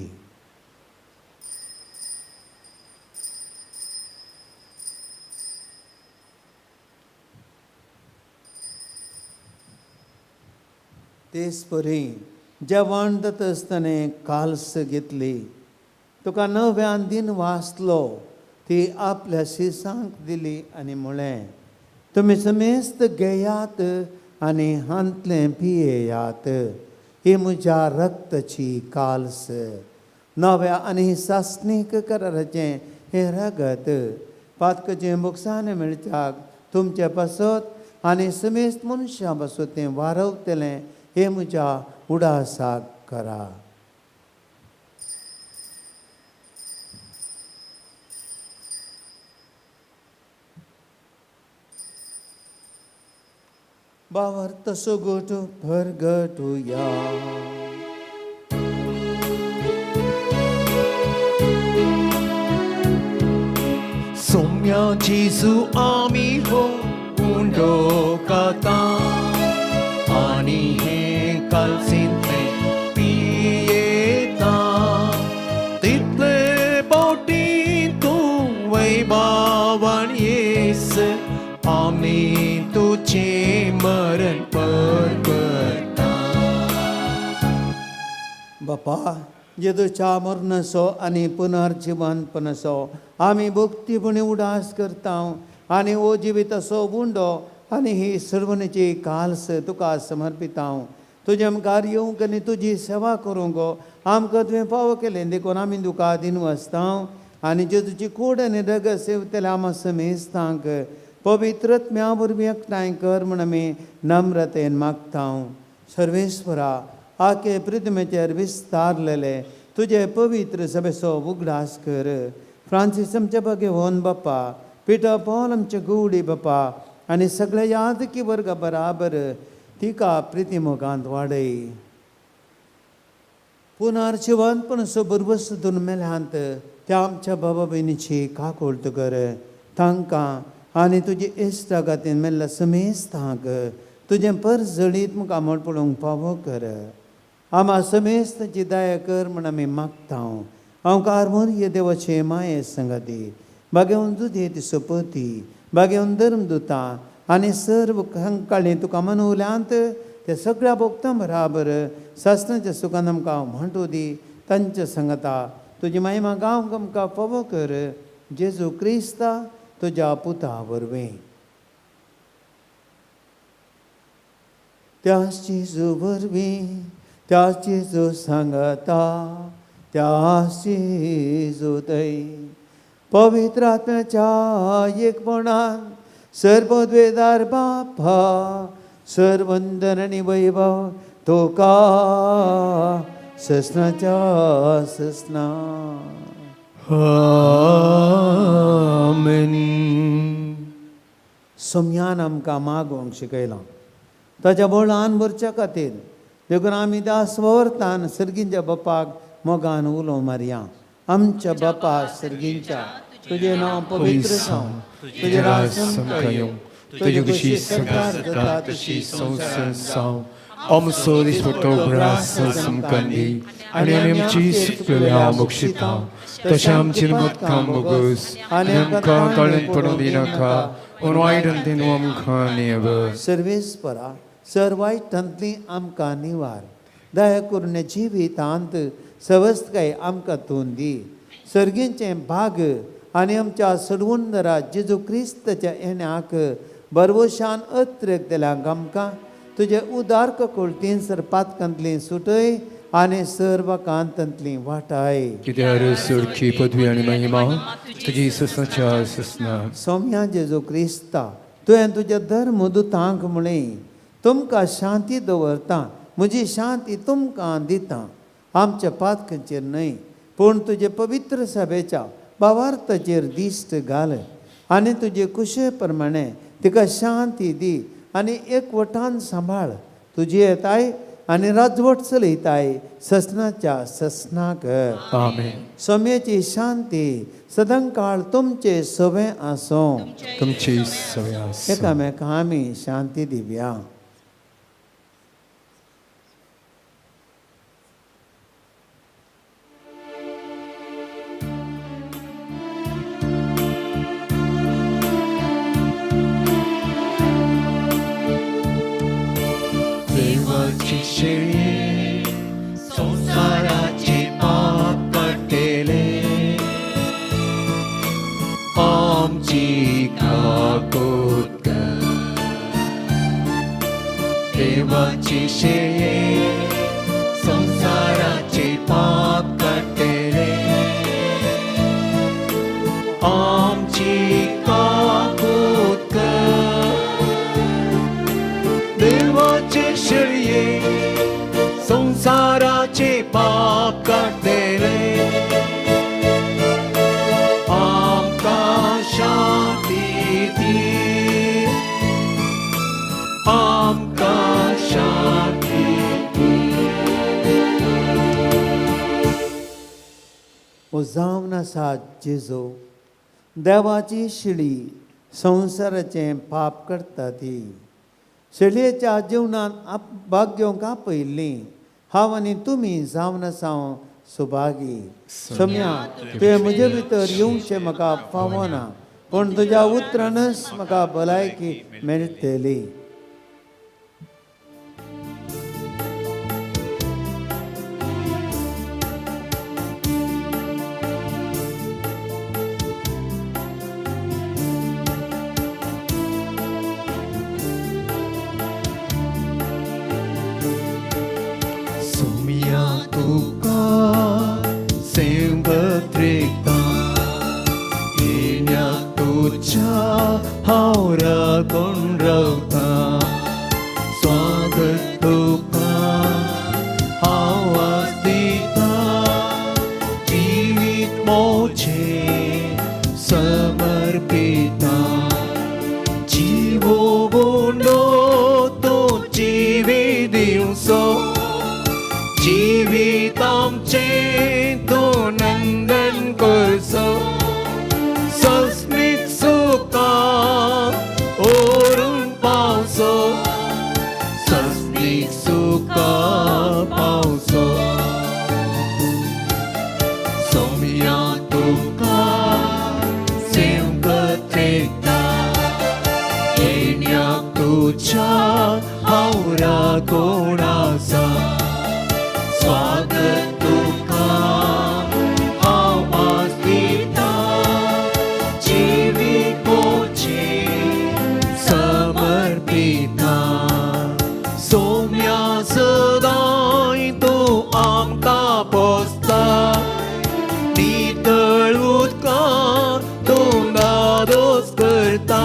तेच परी जेवण जाता आसतना काल्स घेतली, तुका नव्यान दिन वाचलो, ती आपल्या शिसांक दिली आनी म्हणलें, तुमी समेस्त घेयात आनी हांतलें पियेयात, ही म्हज्या रक्ताची काल्स, नव्या आनी सासणीक कराराचें हें रगत पातकाचें बुकसाण मेळच्याक तुमचे पासत आनी समेस्त मनशां पासत तें वारवतलें. हें म्हज्या उडासाक करा. बावर्त सुगोट भरगटुया. सोम्या जेजू आमी हो उंडो खाता आनी हे कालसींतले पियेता. तितले बोटी तूं वैभावान येस, आमी तुजें मरण परगटा. बापा जेजूच्या मरणाचो आनी पुनर्जिवनपणाचो आमी भक्तीपणी उडास करता आनी हो जिविताचो उंडो आनी ही सर्वणीची काल्स तुका समर्पिता. तुजे मुखार येवंक आनी तुजी सेवा करूंक आमकां तुवें फावो केलें देखून आमी तुका दिनवासता आनी जेजूची कूड आनी रगत सेवतल्या आमा समेस्तांक पवित्रत्म्या वरवीं एकठांय कर म्हूण आमी नम्रतेन मागता. सर्वेश्वरा आखे पृथ्वीचेर विस्तारलेले तुजे पवित्र सभेचो उगडास कर. फ्रांसीस आमचे भगेवन बापा, पिटर पॉल आमचे गुवडी बापा आनी सगळे यादकी वर्गा बराबर तिका प्रिती मोगांत वाडय. पुनर्जिवनपण भरवस दोन मेल्यांत त्या आमच्या बाबा भयणीची काकुळट कर. तांकां आनी तुजी इश्टागातीन मेल्ल्या समेस्तांक तुजें परजळीत मुखामळ पळोवंक फावो कर. आमा समेस्तांची दया कर म्हूण आमी मागता. हांव मोरये देवाचे माये संगती बागेवन दुदी ती सोपती बागेवन धर्म दुता आनी सर्व कंकाळी तुका मनवल्यांत ते सगळ्या भोगतां बराबर सासणाच्या सुखान आमकां म्हणटू दी. तांच्या संगता तुजी महिमा गांव आमकां फावो कर. जेजू क्रिस्ता तुज्या पुता वरवीं. त्याच जेजू वरवीं, त्याच जेजू सांगता, त्याच जेजू थंय पवित्र आत्म्याच्या एकपणान सर्वद्वेदार बापा सर्वंदन आनी वैभव तुका ससनाच्या ससना. आमेन. सोम्यान आमकां मागोवंक शिकयलां ताच्या बळान भरच्या खातीर देखून आमी दास वावरतान सर्गींच्या बापाक मोगान उलो मारया. आमच्या बापा सर्गींच्या, तुजें नांव पवित्र जावं, तुजें राज आमकां येवं, तुजी खुशी सरकार जाता तशी संवसार जावं. आमचो दिसपट्टो ग्रास आमकां दी आनी आमी आमची सुकलेल्या बक्षिता तशें आमची मुदकां बोगस आनी आमकां तळेंत पडूंक दिनाका पूण वायट अंतीन आमकां निव. सर्वेस्परा सर वायटांतली आमकां निवार. दया करून जिवितांत सवस्तकाय आमकां तूं दी. सर्गींचें भाग आनी आमच्या सडवुंदरा जेजू क्रिस्ताच्या येण्याक बरवशान अत्रेक दिल्यांक आमकां तुजे उदार ककुळतीन सर पातकांतली सुटय आनी सर्वकांतांतली वाटाय. कित्यार सुरखी पदवी आनी महिमा तुजी ससनाच्या ससना. सोम्या जेजू क्रिस्ता, तुवें तुज्या धर्म दुतांक म्हळें तुमकां शांती दवरता, म्हजी शांती तुमकां दिता. आमच्या पातकांचेर न्हय पूण तुजे पवित्र सभेच्या भावार्थाचेर दिश्ट घाल आनी तुजे कुशे प्रमाणे तिका शांती दी आनी एकवटान सांबाळ. तुजी येताय आनी राजवट चलयताय ससनाच्या ससनाक. आमेन. सोम्याची शांती सदांकाळ तुमचे सवे आसूं. तुमची सवे आसूं. एकामेका आमी शांती दिवया. देवाची शेळी संसाराचे पाप काडटले आमची काकूत कर. देवाची शेळी संसाराचे पाप काडटले आमची काकूत कर. देवाचे शेळये संसाराचे पाप काडटले आमकां शांती दी, आमकां शांती दी. ओ जावन आसा जेजू देवाची शिळी संवसाराचें पाप करता ती. शेळयेच्या जिवनांत आप भाग घेवंक आपयल्ली हांव आनी तुमी जावन आसा सुभागी. सम्या तुवें म्हजे भितर येवचें म्हाका फावना पूण तुज्या उतरानच म्हाका भलायकी मेळटली. तुका सेवक रेखता येण्या तुज्या हांव राखून रावता स्वागत तुका हांव आज दिता जिवीत मोजें समर्पिता जिवो बोंडो तूं जिवी दिवसो जिवीत आमचें तूं नंदन करसो सस्मीत सुखा ओरून पावसो सस्मीत सुखा पावसो सोम्या तुका सेवक रेखता येण्या तुज्या हांव राखून आसा स्वागत तुका हांव आज दिता जिवीत मोजें समर्पिता सोम्या सदांय तूं आमकां पोसता नितळ उदकान तूं दादोस करता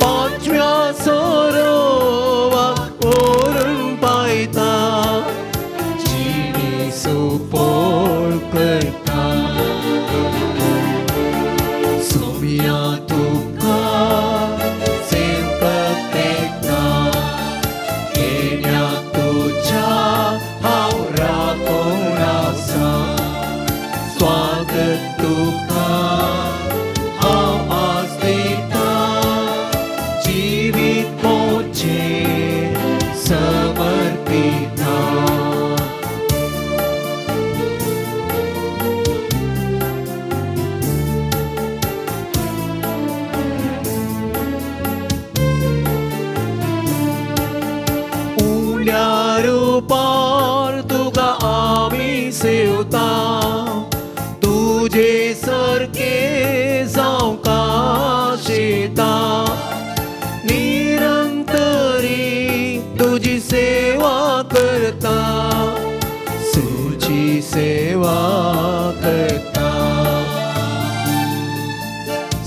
पांचव्या सरोवाक व्हरून पायता जिणी सुपोळ करता सोम्या तुका सेवक रेखता येण्या तुज्या हांव राखून आसा स्वागत तुका हांव आज दिता जिवीत मोजें समर्पिता. उण्या रुपार तुका आमी सेवता तुजे सारके जावंक आशेता निरंतरी तुजी सेवा करता तुजी सेवा करता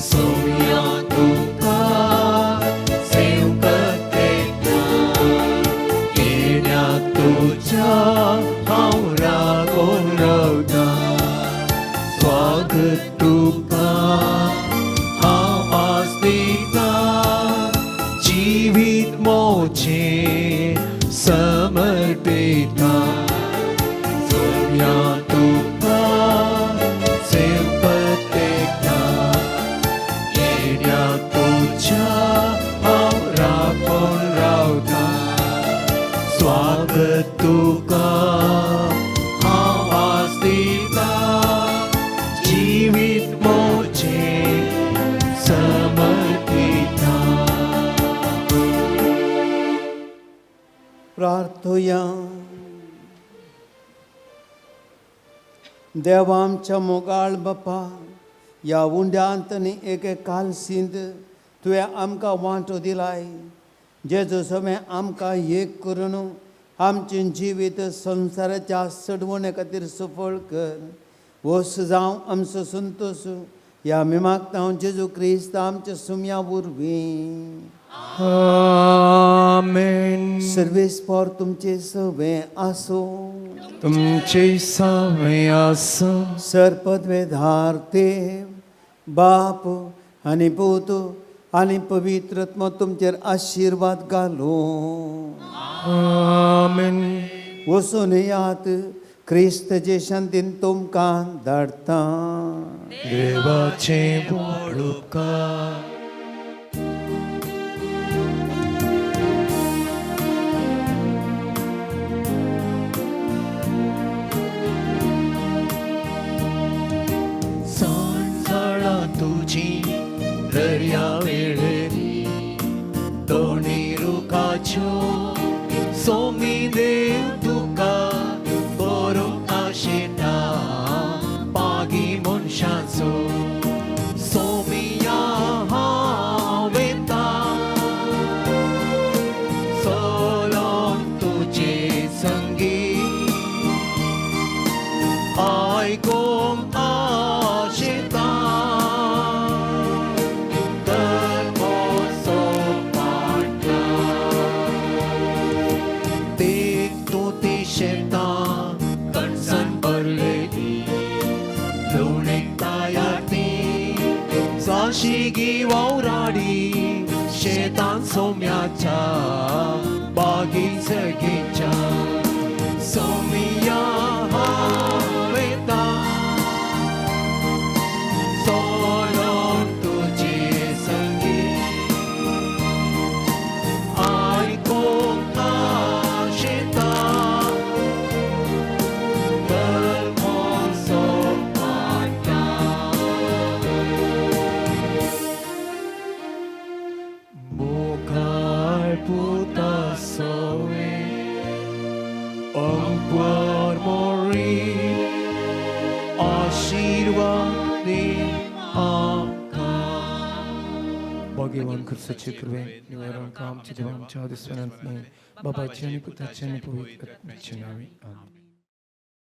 सोम्या तुका सेवक रेखता येण्या तुज्या हांव राखून रावता स्वागत तुका हांव आज दिता जिवीत मोजें समर्पिता सोम्या तुका सेवक रेखता येण्या तुज्या हांव राखून रावता स्वागत तुका हांव आज दिता जिवीत मोजें समर्पिता. प्रार्थुया. देवा आमच्या मोगाळ बापा, ह्या उंड्यांत आनी एके कालसींत तुवें आमकां वांटो दिलाय. जेजू समें आमकां एक करून आमचें जिवीत संवसाराच्या सडवणे खातीर सफळ कर. वस जावं आमचो संतोश ह्या आमी मागता जेजू क्रिस्त आमच्या सुम्या वरवीं. आमेन. सर्वेस्पर तुमचे सवे आसूं. तुमचे सावे आसूं. सर पदवेधार देव बाप आनी पूत आनी पवित्र आत्मो तुमचेर आशिर्वाद घालूं. आमेन. वचून येयात. क्रिस्तचे शांतीन तुमकां धाडटा. देवाचे व्हड उपकार. सांजवेळा तुजी दर्या वेळेरी दोणी रुखाच्यो सोमी देव तुका करूंक आशेता पागी मनशाचो सोमिया. आयकूंक आशेता तर मोसो पाडटा देख तूं ती शेतां कणसान भरलेली लुवणेक तयार ती जाशी वावराडी शेतान सोम्याच्या बागीन सगीच्या सोमिया हांव वयता सोडून तुजे संगी आयकूंक आशेता तर मोसो पाडटा मुखार पुता सोवे अंकुर मोरी आशीर्वाद दी आमकां. भगवान क्रिस्ताचे कृपेन निवारण आमच्या देवा आमच्या दिसवनात न्हय बाबाचे आनी पुताचे आनी पवित्र आत्म्याचे नांवे. आमेन.